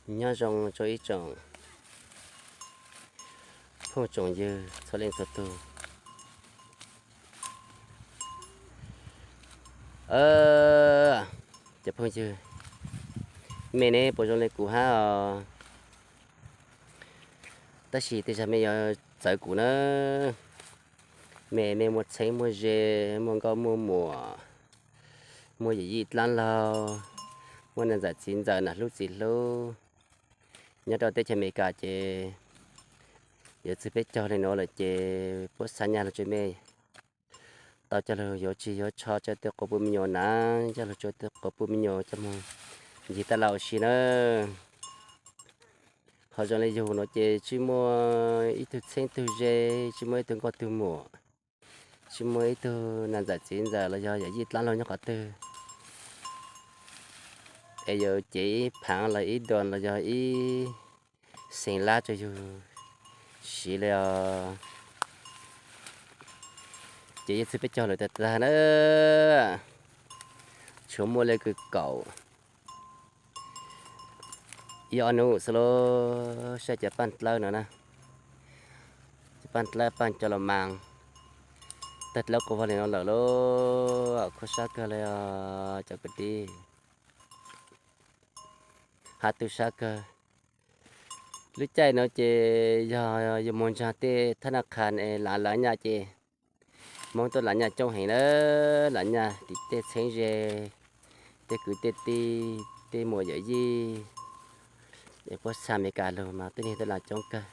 Nyob zoo rau ib tsoom phooj tsoom ywg txhua leej txhua tug. Cov phooj ywg, mej neb puas zoo li kuv hab os? Tab sis tej zag mej yuav txawv kuv na. Mej, mej muaj txheeb muaj ze, muaj nkauj muaj muam, muaj yawm yij dlaab laug, muaj nam ntxawm txiv ntxawm nam hlub txiv hlub nyob rau teb chaws Amelikas ces yuav txug peb caug li nuav lawm ces puab xa nyaj lug rua mej tau coj lug yuav tsig yuav tsho, coj tug quas puj me nyuam na, coj lug tsua tug quas puj me nyuam coj moog ncig taj laj ua si na. Ho zoo li yug nuav ces tsi muaj ib tug txheeb tug ze, tsi muaj ib tug nkauj tug muam, tsi muaj ib tug nam ntxawm txiv ntxawm los yog yawm yij dlaab laug nyob qhov twg es yuav cev ib phaav los ib duas los yog ib xees lab rua yug siv li os. Ces yuav txug peb caug lawm tag tag na, tshuav muaj li kws kaum ib ob nub xwb lauj. Saib cov paaj dlawb no na, cov paaj dlawb paaj cov los mas tawg dlawb quas vag li no lawm lauj. Khuv sab kawg li os cov kwv tij, hab tu sab kawg. Lub caij no ces yog yus moog ntsaag tej thab naj qhas es lav lav nyaj ces Hmoob tuaj lav nyaj coob heev na, lav nyaj tim tej txheeb ze, tej kwv tej tij, tej muam yawm yij es puab xa Amelikas lug mas tej neeg tuaj lav coob kawg.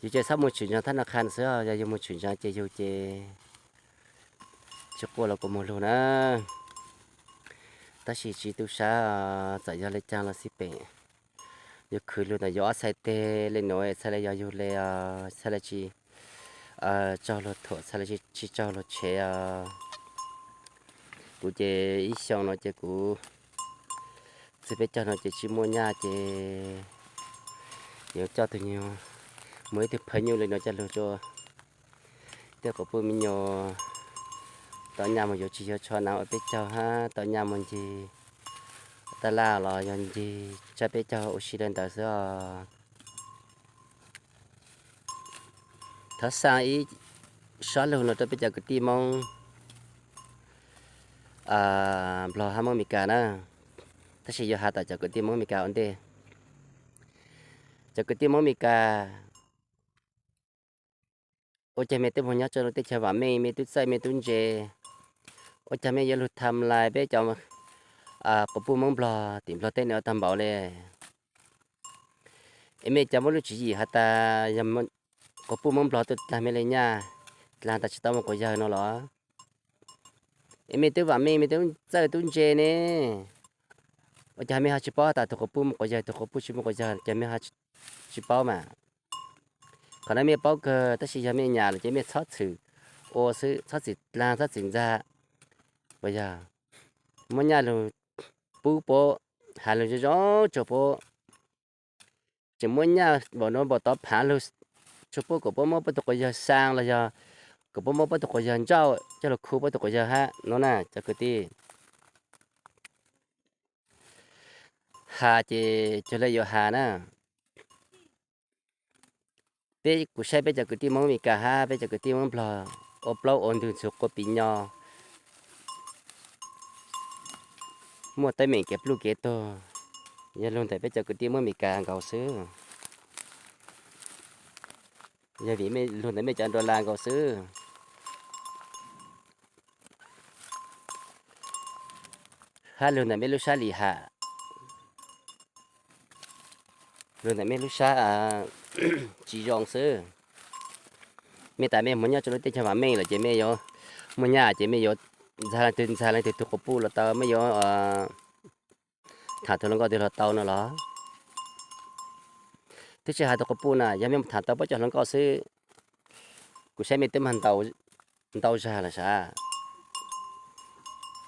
Yus ces txhob moog tshwm ntsaag thab naj qhas xwb, yog yus moog tshwm ntsaag ces yus ces tsi quaj los kuas moog lug na. Tab sis tsi tu sab, txawm yog le caag los xij peem, yus khwv lug ntawm yus ob txhais teg le nuav txhaj le yog yug le, txhaj le tsi tsaug luag thuam, txhaj le tsi tsaug luag tshev os. Kuv ces ib xyoo no ces kuv txug peb caug no ces tsi muaj nyaj ces yuav coj tug nyuag, muaj ib tug phaj nyuj le nuav coj lug rua tej quas puj me nyuam tau nyaj moog yuav tsig yuav tsho na ua peb caug hab tau nyaj moog ncig taj laj los yog ncig tsab peb caug ua si le ntawd xwb os. Thov xaa ib sab lug no rau peb cov kwv tij Moob Nplog hab Moob Amelikas na, tab sis yuav has tom cov kwv tij Moob Amelikas ua ntej. Cov kwv tij Moob Amelikas, ua caag mej tub moog nyob rua lub teb chaws vaam meej, mej tub txawj mej tub ntse, ua caag mej yuav lug tham lais peb cov quas puj Moob Nplog tim Nplog teb no tag npaum le? Es mej cov muaj lub tswv yim has tas yog quas puj Moob Nplog tuaj dlaag mej le nyaj, dlaag tas tsi tau muaj quas yawg no los? Es mej tub vaam meej mej tub txawj tub ntse ne, ua caag mej ho tsi paub tas tug quas puj muaj quas yawg, tug quas puj tsi muaj quas yawg, ces mej ho tsi paub mas. Qhov no mej paub kawg tab sis yog mej nyam lawm ces mej txhob txwm ua xwb, txhob txwm dlaag txhob txwm ntxag. Uas yog muab nyaj lug pub puab, has lug zoo zoo rua puab, tseem muab nyaj npaum nuav npaum tod phaav lug rua puab kom puab muab puab tug quas yawg xaa los yog kom puab muab puab tug quas yawg ntsauj coj lug khu puab tug quas yawg hab no na cov kwv tij. Has ces cuag le yuav has na. Peb, kuv saib peb cov kwv tij Moob Amelikas hab peb cov kwv tij Moob Nplog ua plaub ua ntug ntxhuv quas pim nyo, muaj teeb meem kev pluj kev tuag, yog lug ntawm peb cov kwv tij Moob Amelikas nkaus xwb. Yog vim lug ntawm mej cov dollar nkaus xwb, hab lug ntawm mej lub sab lim ham, lug ntawm mej lub sab tsi zoo xwb. Mej tas mej moog nyob rua lub teb chaws vaam meej lawm ces mej yuav muaj nyaj ces mej yuav ntxag leej twg ntxag leej twg tug quas puj los tau, mej yuav tham tug hluas nkauj twg los tau no los? Twb tsi has tug quas puj na, yog mej moog tham tau puab cov hluas nkauj xwb, kuv saib mej twb mag ntau zag lawm sav.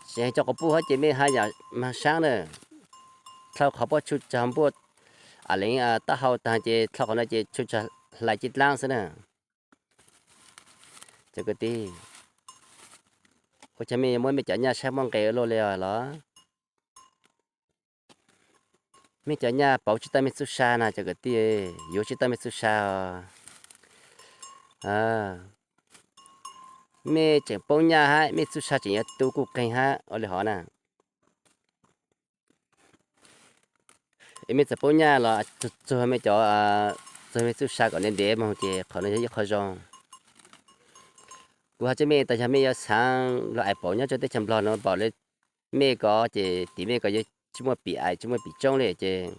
Tseem cov quas puj hab ces mej haj yam mag saab na, dlhau qhov puab tshu tsag npuaj, a leej taub hau taag ces dlhau qhov no ces tshu tsag hlais ci dlaab xwb na. Cov kwv tij, ua caag mej yuav muab mej cov nyaj saib muaj nqe ua luaj li os los? Mej cov nyaj pauv tsis tau mej txuj sa na cov kwv tij, yuav tsis tau mej txuj sa os. Mej tseem poob nyaj hab mej txuj sa tseem yuav tu kuj qeeg hab ua li hov na. Es mej txawm poob nyaj los txuag mej cov, txuag mej txuj sa kom ntev ntev moog ces qhov no yog ib qho zoo. Kuv has tseb mej tas yog mej yuav xaav lug aim pauv nyob rua teb chaws Nplog nuav npaum le mej ko ces tim mej ko yuav tsis muaj pim aim tsis muaj pim tsoob le ces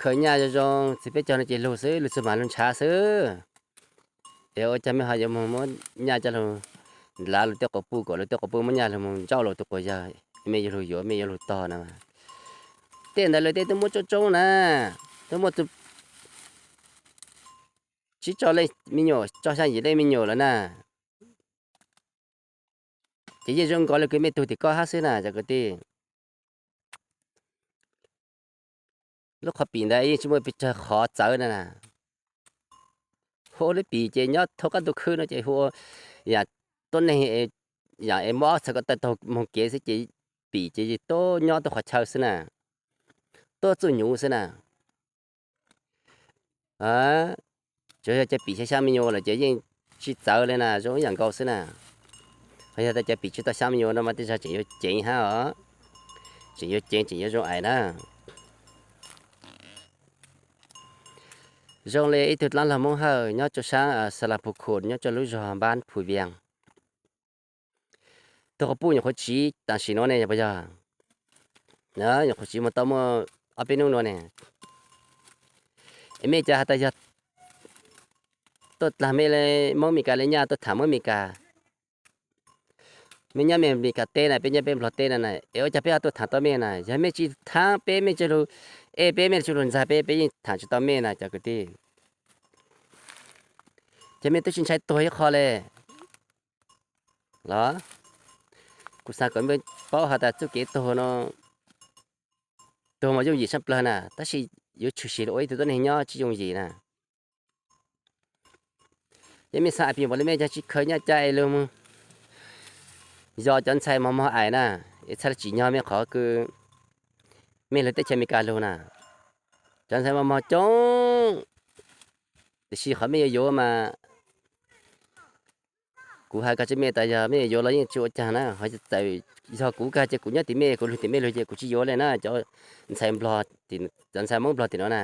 khaws nyaj zoo zoo txiv peb caug no ces lug xwb, lug txug mas lug ntshav xwb. Es ua caag mej ho yuav moog muab nyaj coj lug nlav lug tej quas puj kom lug tej quas puj muab nyaj lug moog ntsauj lug tug quas yawg, mej yuav lug yuav mej yuav lug tog na. Tej ntawd lawv tej tub muab tsoob tsoob na, tub muab tsib rau leej me nyuam, rau xyaa yim leej me nyuam lawm na. Ces yeej zoo nkaus le kws mej tug tim koj hab xwb na cov kwv tij. Lub qhov pim ntawd yeej tsis muaj pes tsawg qhov txawv na. Hu ua lub pim ces nyob thoob qab ntuj khwb no ces hu ua yam tuab neeg, yam es muab ob txhais ko taw taug moog kev xwb ces pim ces tuab nyob tuab qhov chaw xwb na, tuab txuj nyuv xwb na. Tsuas yog cov pim xyaa xyaa me nyuam lawm ces yeej tsis txawv le na, zoo ib yam nkaus xwb na. Ho yog tas cov pim tsis tau xyaa me nyuam no mas tej zag tseem yuav ceev hab os, tseem yuav ceev tseem yuav zoo aim na. Zoo le ib tug dlaab laug Moob Hawj nyob rua saab Xalas Phu Khum nyob rua lub zog Npab Phu Vias. Tug quas puj nyuam qhuav tsiv tam sim nuav ne yog puas yog? Nyuam qhuav tsiv moog tau muaj ob peb nub nuav ne. Es mej cov has tas yog tuaj dlaag mej le Moob Mes Kas le nyaj tuaj thaam Moob Mes Kas. Mej nyob mej Mes Kas teb na, peb nyob peb Nplog teb na na, es ua caag peb ho tuaj thaam tau mej na? Yog mej tsis thaam peb, mej tsi lug, es peb mej tsi lug ntxag peb, peb yeej thaam tsis tau mej na cov kwv tij. Ces mej tub tsi ntshai tuag ib qho le los? Kuv xaav kom mej paub has tas txuj kev tuag no, tuag mas yooj yim tshaj plawg na, tab sis yuav tshwm sim lug ua ib tug tuab neeg nyob tsi yooj yim na. Yog mej xaav aim pim npaum le mej caag tsi khaws nyaj ca es lug moog yos cov ntxhais mos mos aim na, es txhaj le tsim nyog mej qhov kws mej lug teb chaws Amelikas lug na. Cov ntxhais mos mos coob, tiam sis qhov mej yuav yuav mas kuv has koj tseb mej tas yog mej yuav yuav los yeej tsi ua caag na, ho txawm yog kuv kag ces kuv nyob tim mej, kuv lug tim mej lug ces kuv tsi yuav le na. Cov ntxhais Nplog, cov ntxhais Moob Nplog tim nuav na,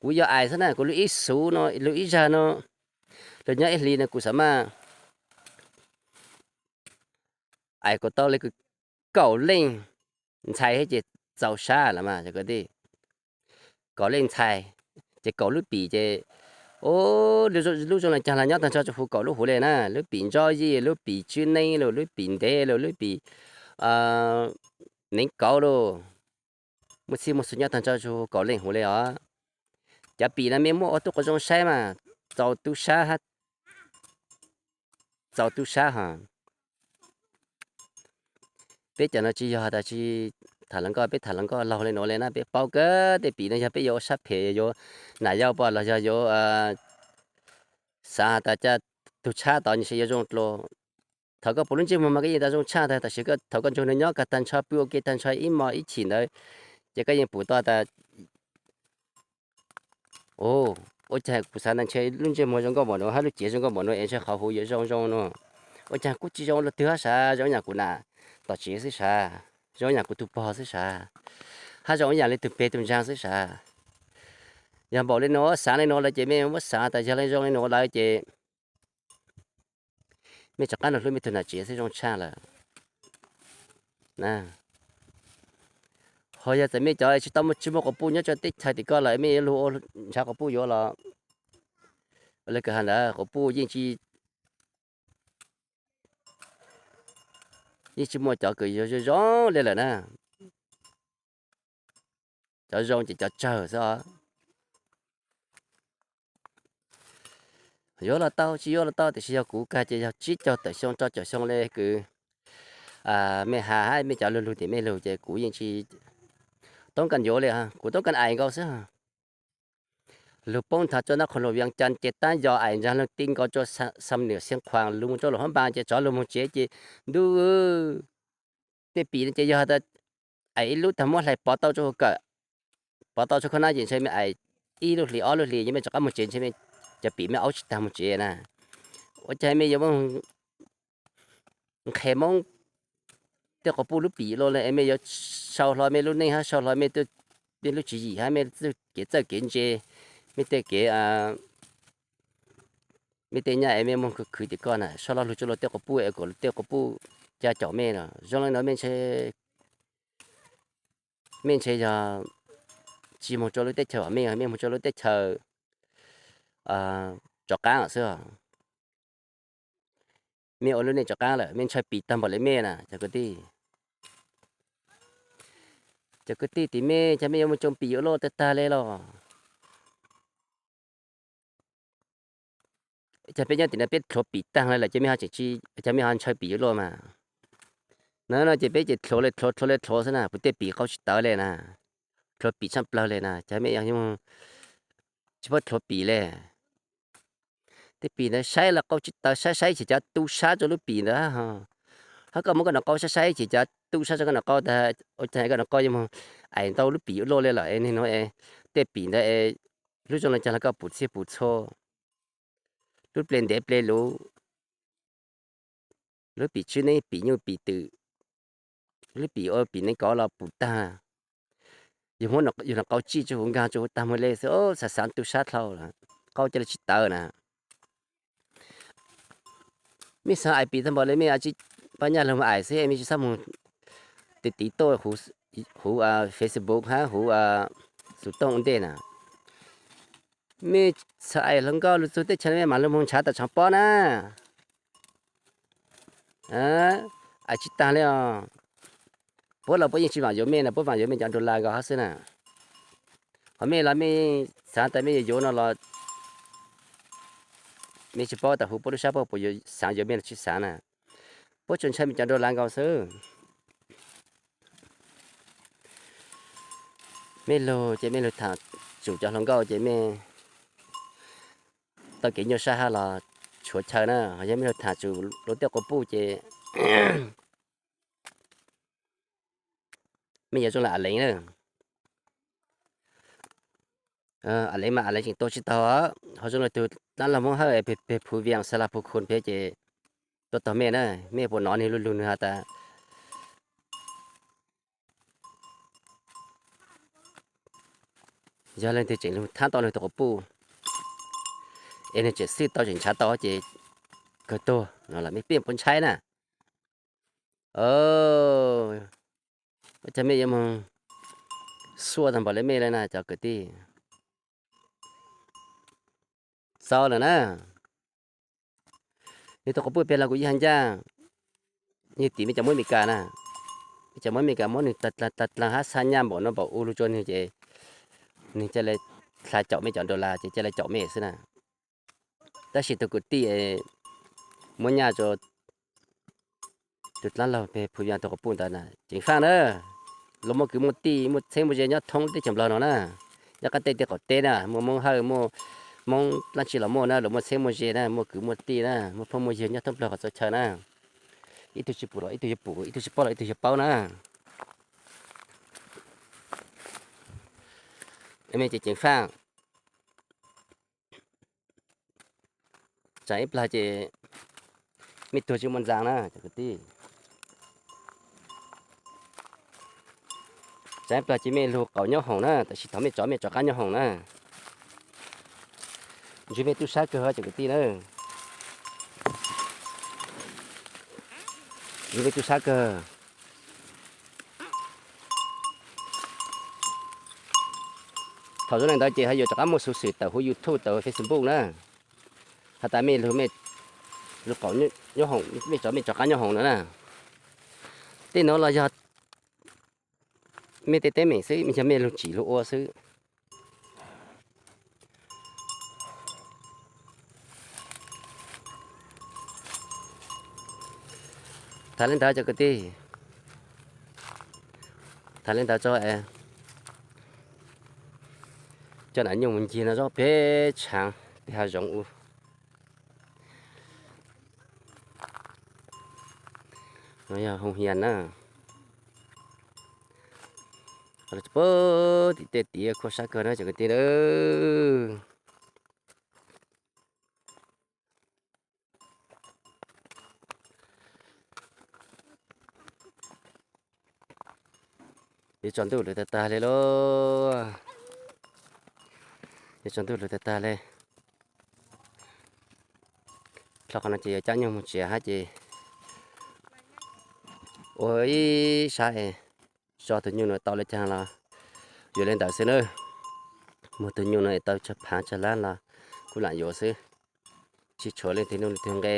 kuv yuav aim xwb na, kuv lug ib xuv no, lug ib zag no, lug nyob ib hlis no kuv xaav mas aim kuas tau le kaum leej ntxhais thiab ces txaus sab lawm mas cov kwv tij. Kaum leej ntxhais ces kaum lub pim ces, lub zoo le caag los nyob taag nrho rua huv kaum lub huv le na, lub pim Ntsob Yij, lub pim Tswb Neeb lauj, lub pim Ntev lauj, lub pim Neev Kauv lauj, muaj txhij muaj xwm nyob taag nrho rua huv kaum leej huv le os. Cov pim no mej muab ua tub quas zoo saib mas, txaus tub sab, txaus tub sab hos. Peb cov no tsi yog tas tsi thaam hluas nkauj, peb thaam hluas nkauj laug le nuav le na, peb paub kawg tej pim no yog peb yuav ua sab phem yuav nam yau pom los yog yuav xaav has tas ca tug tshab tod nyias yuav zoo dlua. Thaum koj pum lub ntsej muag mas koj yeej tas zoo tshaj tag, tab sis thaum koj nrug nws nyob kag tag nrho pw ua ke tag nrho ib hmos ib chim ntawd, ces koj yeej pum tau tas ua caag kuv xaav tas ntshe lub ntsej muag zoo nkauj npaum nuav hab lub cev zoo nkauj npaum nuav es ntshe qhov huv yuav zoo zoo no. Ua caag kuj tsi zoo luag twg hab sav, zoo ib yam kuv nam tom tsev xwb sav, zoo ib yam kuv tug pog xwb sav, hab zoo ib yam li tug peg tug ntsaag xwb sav. Yog npaum le nuav xaav le nuav lawm ces mej muab xaav tas yog le zoo le nuav lawm ces mej rov qab lug hlub mej tug nam tsev xwb zoo tshaj lawm. Ho yog txawm mej cov tsi tau muaj tsi muaj quas puj nyob rua teb chaws tim ko lawm mej yuav lug ua nrhav quas puj yuav los ua le kawg ha ntawd, quas puj yeej tsi, yeej tsi muaj cov kws yuav zoo zoo le lawm na. Cov zoo ces cov tsawg xwb os. Yuav los tau, tsi yuav los tau, tiam sis yog kuv kag ces yog tsib caug tawm xyoo rau caum xyoo le kws mej has hab mej cov lug lug tim mej lug ces kuv yeej tsi toob kas yuav le, kuv toob kas aim nkaus xwb. Lug poob nthav rua nab qhoos luas Vias Cas ces tab yog aim nraag leej ti nkaus rua Xam Nwm Xiav Khuam lug moog rua Luas Hab Npas ces tsov lug moog tsev ces ntuj, tej pim no ces yog has tas ais ib lub tag muab hlais pov tau rau hauv kawm, pov tau rau khab nab ces ntshe mej ais ib lub hlis ob lub hlis ces mej rov qab moog tsev ntshe mej cov pim mej aub tsis tag moog tsev na. Ua caag mej yuav muaj nqhes Moob tej quas puj lub pim loj le es mej yuav sau hlo mej lub neej hab sau hlo mej lub tswv yim hab mej kev txawj kev ntse, mej tej kev, mej tej nyaj es mej muaj khwv khwv tim koj na, sau lo lug rua luag tej quas puj es kom luag tej quas puj ca caum mej los zoo le no mej ntshe, mej ntshe yog tsis moog rua lub teb chaws mej, mej moog rua lub teb chaws rov qaab xwb. Mej ua lub neej rov qaab lawm mej ntshaw pim tag npaum le mej na cov kwv tij. Cov kwv tij tim mej, cov mej yuav moog tsoo pim yuav loj tag tag le los, cov peb nyob tim no peb dlhuav pim taag le lawm ces mej ho tseem tsis, cov mej ho ntshaw pim yuav loj mas. No no ces peb ces dlhuav le dlhuav, dlhuav le dlhuav xwb na, kuv tej pim qau tsis tawv le na. Dlhuav pim tshaj plawg le na, cov mej tsis paub dlhuav pim le. Tej pim ntawd saib los qau tsis tawv, saib saib ces cov tu sab rua lub pim ntawd, hab koj muab koj nov qau saib saib ces cov tu sab rua koj nov qau tag, ua caag koj nov qau yuav moog ais ntau lub pim yuav loj le lawm es nwg nuav es tej pim ntawd es lub zoo le caag los koj pum txhia pum txhua, lub ple ntev ple luv, lub pim tswb neeb pim nyuj pim twm, lub pim ua pim neeg kov los pum tag. Yug muab yug nov qau tsij rua huv nkaag rua huv tag moog le xwb, xaav xaav tu sab dlhau, qau ca le tsis tawv na. Mej xaav ais pim tag npaum le mej tsi pab nyaj lug moog ais xwb, mej tsis xaav moog tiv tiv tuaj huv Facebook hab huv xuv tooj ua ntej na. Mej xaav ais hluas nkauj lug txug teb chaws mej mam lug moog nrhav tawm tshav pob na. Ais tsis taag le os. Puab los puab yeej tsis vaam yuav mej na, puab vaam yuav mej cov dollar nkaus hab xwb na. Ho mej los mej xaav tas mej yuav yuav no los mej tsis paub tas huv puab lub sab puab puas xaav yuav mej los tsis xaav na. Puab tsuas ntshai mej cov dollar nkaus xwb. Mej lug ces mej lug thaam tsum cov hluas nkauj ces mej tau kev nyuaj sab hab los tshuav chaw na, ho yog mej lug thaam tsum luag tej quas puj ces mej yuav zoo le Av Leev na. Av Leev mas Av Leev tseem tua tsis taug, ho zoo le tug dlaab laug Moob Hawj peg Phuv Vias Xas Las Phuv Khun peb ces tua taug mej na. Mej puas nov nwg lug lug nwg has tas yog leej twg tseem lug thaab tau nwg tug quas puj es nwg tseem xwj tau tseem nrhav tau ces kawg tuag no los mej pheej puas ntshai na. Ua caag mej yuav moog xuaj taag npaum le mej le na cov kwv tij. Xaus lawm na. Nwg tug quas puj peg los kuv yeej has ncaj, nwg tim mej cov Moob Amelikas na, mej cov Moob Amelikas muab nwg tag dlaag hab xa nyaj npaum no npaum u lug rua nwg ces nwg ca le dlha caum mej cov dollar ces ca le caum mej xwb na. Tab sis tug kwv tij muab nyaj rua tug dlaab laug peg Phuv Vias tug quas puj ntawd na, ceev faaj na. Luag muaj kwv muaj tij muaj txheeb muaj ze nyob thoob teb chaws Nplog no na. Nyob qab teb tej qaum teb na muaj Moob Hawj muaj Moob dlaab tsi los muaj na, luag muaj txheeb muaj ze na, muaj kwv muaj tij na, muaj phooj muaj ywg nyob thoob Nplog qhov txhua chaw na. Ib tug tsis pum los ib tug yuav pum, ib tug tsis paub los ib tug yuav paub na. Mej ces ceev faaj. Tsaam ib plag ces mej tuag tsis muaj ntxaa na cov kwv tij. Tsaam ib plag ces mej lug qaum nyob hoom na, tab sis thaum mej tsov mej rov qab nyob hoom na. Ntsib mej tub sab kawg cov kwv tij na. Ntsib mej tub sab kawg. Thaum zoo le ntawd ces ho yuav rov qab muaj xuv xwm tawm huv YouTube tawm Facebook na. Has tas mej lug, lug qaum nyob hoom, mej tsov mej rov qab nyob hoom no na. Tej nuav los yog mej tej teeb meem xwb, yog mej lug tsim lug ua xwb. Tham le ntawd cov kwv tij, tham le ntawd tso, cov nam nyuj mus ncig no zoo peb tshaav peb hav zoov u. No yog hoo hias na. Qhov no puag tim tej tid khuab sab kawg na cov kwv tij nawb. Yuav tsaus ntuj lawm tag tag li lauj. Yuav tsaus ntuj lawm tag tag li. Dhau qhov no ces yuav cab nyuj mus tsev hab ces ua ib sab es tso tus nyuj no tau li caag los yuav li ntawd xwb na. Muaj tus nyuj no es tau tsawg phaav tsawg lab los kuj lam yuav xwb. Tsis tshuav leej twg nuj leej twg nqe,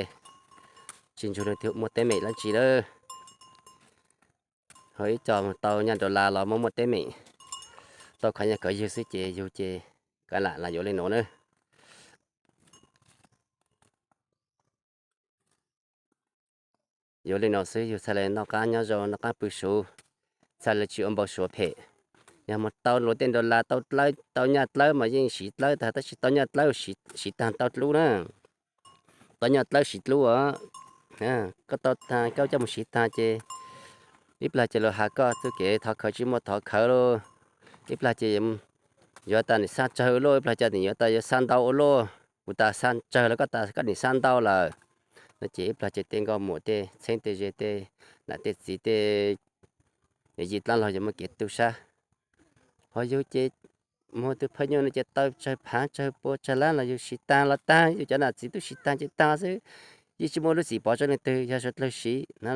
tsis ntsug leej twg muaj teeb meem dlaab tsi lawm. Ho ib co tau nyaj dollar los muaj muaj teeb meem, tau khav nyaj khav ywg xwb ces yug ces kav lam los yuav li nuav na. Yuav li no xwb yug txhaj le noj qaab nyob zoo noj qaab pw suv, txhaj le tsis ua npau suav phem. Yog mus tau luag tej dollar tau dlawb tau nyaj dlawb mas yeej siv dlawb tag tab sis tau nyaj dlawb siv taag tau dlub na. Tau nyaj dlawb siv dlub os. Koj tau taag koj coj mus siv taag ces ib plag ces luag has koj txuj kev thov khawv tsis muaj thov khawv lauj. Ib plag ces yuav tas nim xaj tsawg ua luaj, ib plag ces nim yuav tas yuav xaj ntau ua luaj, kuv tas xaj tsawg los koj tas koj nim xaj ntau lawm. No ces ib plag ces tej nkauj muam tej txheeb tej ze tej nam tej txiv tej yij dlaab laug yuav muaj kev tu sab. Ho yug ces muaj tus phaj nyuj no ces tau tsawg phaav tsawg pua tsawg lab los yug siv taag los taag, yug cov nam txiv tub siv taag ces taag xwb. Yeej tsis muaj lub txim pov tseg leej twg, yog suav dlawg siv no.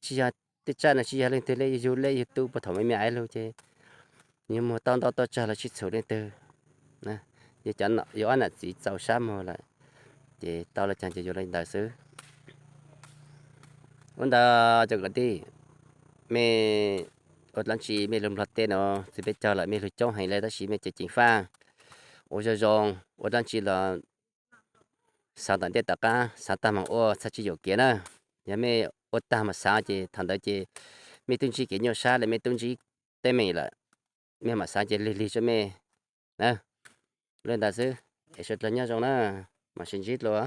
Tsis yog tej tsaj no tsis yog leej twg le, yug le yug tu puag thaum me me aiv lug ces yug muag tau ntau tau tsawg los tsis txhum leej twg. Yog cov, yog ob nam txiv txaus sab muag lawm ces tau le caag ces yuav le ntawd xwb. Ua ntawd cov kwv tij, mej ua dlaab tsi mej lug nplog tej no, txiv peb caug lawm mej lug coob heev le tab sis mej ceev ceev faj, ua zoo zoo, ua dlaab tsi los xaav tom ntej tom qaab, xaav taag moog ua txhaj tsis yuam kev na. Yog mej ua taag mas xaav ces thaum ntawd ces mej tub ntsib kev nyuaj sab le mej tub ntsib teeb meem lawm, mej mam xaav ces lig lig rua mej na. Le ntawd xwb, es suav dlawg nyob zoo na, mam sib ntsib dlua.